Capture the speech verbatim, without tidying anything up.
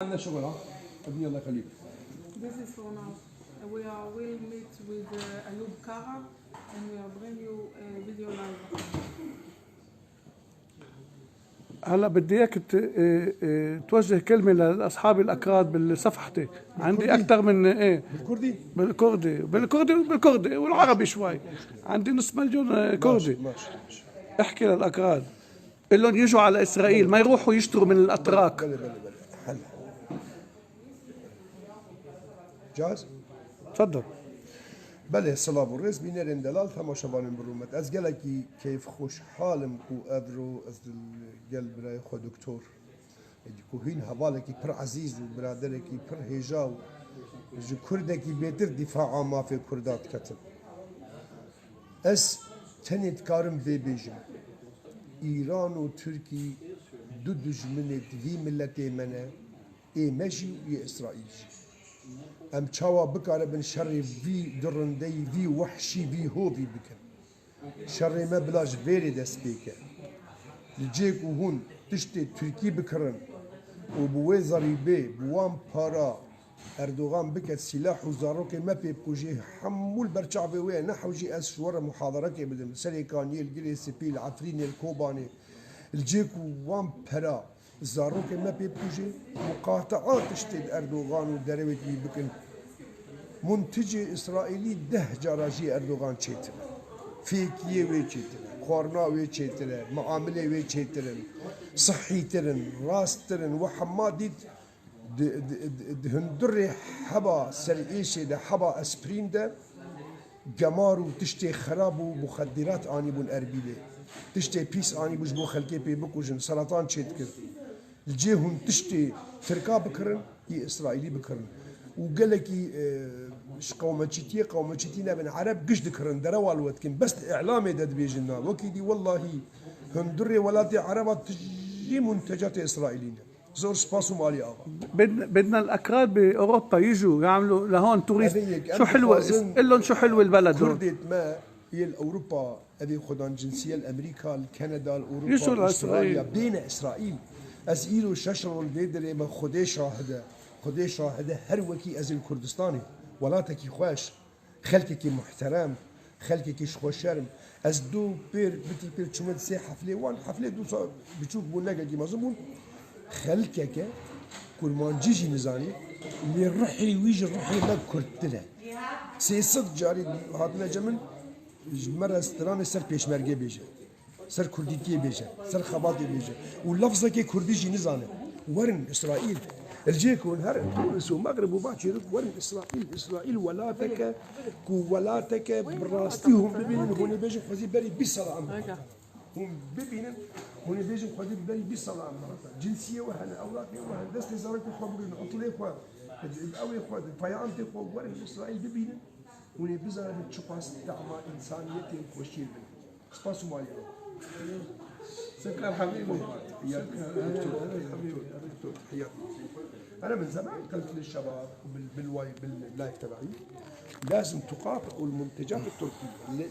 عندنا شغل، ها؟ ابني الله يخليك. This is for now. We are will meet with uh, Ayub Kara and we are bring you a video live. هلا بدي اياك ت- إيه، إيه، توجه كلمة لأصحاب الأكراد بالصفحتي. عندي أكثر من إيه بالكردي؟ بالكردي بالكردي بالكردي والعربي شوي. عندي نص مليون آه، كردي. ماشي، ماشي. احكي للأكراد، قل لهم يجوا على إسرائيل، ما يروحوا يشتروا من الأتراك. بلى، بلى، بلى. حل. جاهز؟ تفضل. Belê, silav û rêz bînerên delal, temaşevanên bi rûmet. Ez gelekî keyfxweşhal im ku evro ez li gel birayê xwe doktor, êdî ku hîn hevalekî pir ezîz û biraderekî pir hêja û ji kurdekî bêtir dîfaa mafê kurda diketim. Ez tenê dikarim vê bêjim. Îran û Tirkî du dijminê di vî miletê me ne, ê me jî û yê Îsraîl jî. Em çawa bikaribin şerê vî durindeyî, vî wehşî, vî hovî bikin? Şerê me bila ji vêrê dest pê ke. Li cê ku hûn tiştê Tirkî bikirin û bi wê zerîbê, bi wan para Erdogan bike sîlah û zarokê me pê bikujê, hemû li ber çavê wê ye. Ne hewcî ez ji we re muhadarekê bidim. Li Serê Kaniyê, li Girê Spî, li Efrînê, li Kobanê. Li cê ku wan pera zarokê me pê bikujê, muqatea tiştê di Erdogan û derewêt wî bikin. Muntijê Îsraîlî deh cara jî Erdogan çêtir e. Fêkiyê wê çêtir e. Xwarina wê çêtir e. Miamilê wê çêtir in. Sihîtir in. Rasttir in. We hema dît di, di, di, di hundirê heba serêşê de, heba esprîn de gemar û tiştê xerab û muxeddirat anîbûn Erbîlê. Tiştê pîs anîbû ji bo xelkê pê bikujin, seratan çêdikir. Li cê hûn tiştê Tirka bikirin, yê Îsraîlî bikirin. Û gelekî e, ji qewmeçîtiyê, qewmeçîtî nebin, Ereb giş dikirin, derewa li we dikin. Bes di îlamê de dibêjin na. Wekî dî wellahî hundirê welatê Ereba tijî muntecatê Îsraîlî ne. Zor spas û malî ava. بدنا بدنا الأكراد بأوروبا يجوا يعملوا لهون توريست. هذا هيك. شو حلوة؟ قل لهم شو حلوة البلد هون. Kurdê me yê li Ewropa, evê xwedan cinsiyê li Amerîka, li Kanada, li Ewropa, Yusuf li Australya, Esraîl. Bêne Îsraîl. Ez îro şeş rol vê derê me Xwedê şahid e. Xwedê şahid e her wekî ez ê li Kurdistanê. Welatekî xweş. Xelkekî muhterem. Xelkekî ji xwe şerm. Ez du pêr, bitî pêr çûme di sê heflê wan. Heflê du sa biçûk bûn, ne gelkî mezin bûn. Xelkeke kurmancî jî nizanî. Lê ruhê wî ji ruhê me kurdtir e. Sê sed carî hatine cem min, ji me re stranê ser pêşmerge bêje. Ser kurdîtiyê bêje. Ser xebatê bêje. Û lafzekê kurdî jî nizane. Werin Îsraîl. Li cihê ku hûn herin Tunis û Mexrib û Bahçerî, werin Îsraîl. Îsraîl welateke ku welateke bi rastî hûn bibînin, hûn ê bêjin xwezî berî bîst sala em bi xwe. Hûn bibînin, hûn ê bêjin xwezî berî bîst sala em bi xwe. Cinsiyê we hene, ewlaqê we hene, destê zarokê xwe bigirin, utulê xwe, ewê xwe, payamtê xwe, werin Îsraîl bibînin. Hûn ê bizanin çiqas tehma însaniyetê û xweşiyê bin. Spas û malî ew. Sekar Habîbî. Ya, doktor, doktor, doktor, heyat. Ana min zeman qelkli şebab û bil, bil way, bil layf tebaî. Lazim tuqatil muntecat Tirkî.